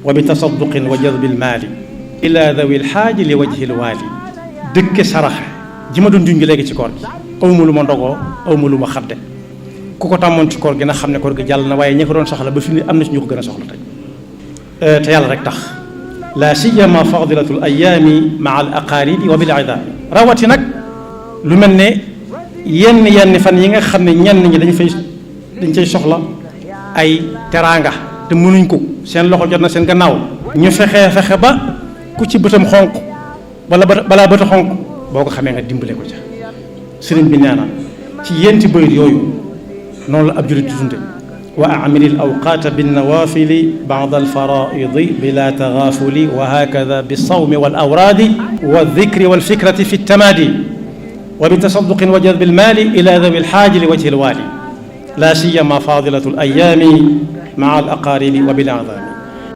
wa bi tasadduqin wa jadbil maali ila dawi lxaaji li wajhi lwaali dëkke saraxe ji ma doon junj léegi ci koor gi awma lu ma ndogoo awma lu ma xadde ku ko tàmmoon ci koor gi na xam ne koor gi jàll na waaye ñi ko doon soxla ba fi ni am na ci ñu ko gën a soxla tey te yàlla rek tax la siyama fadilatul ayaami maa al aqaaribi wa bil idaa rawati nag lu mel ne yenn fan yi nga xam ne ñenn ñi dañ cay soxla ay teraanga te mënuñ ko seen loxo jot na seen gannaaw ñu fexe ba ku ci bëtam xonq wala balaa bëta xonq boo ko xamee nga dimbale ko ca sëriñ bi ñaanal ci yenti bayit yooyu noonu la ab julit di dunde wa amilil awqaata binnawaafili ba'da alfaraidi bila tagaafuli wa hakada bisawmi wal awraadi wa dikri wal fikrati fi tamaadi wa bi tasadduqin wa jadbil maali ila dawi lxaaji li wajhi lwaali la siyama fadilatu alayaami maa al aqaaribi wa bil a'daami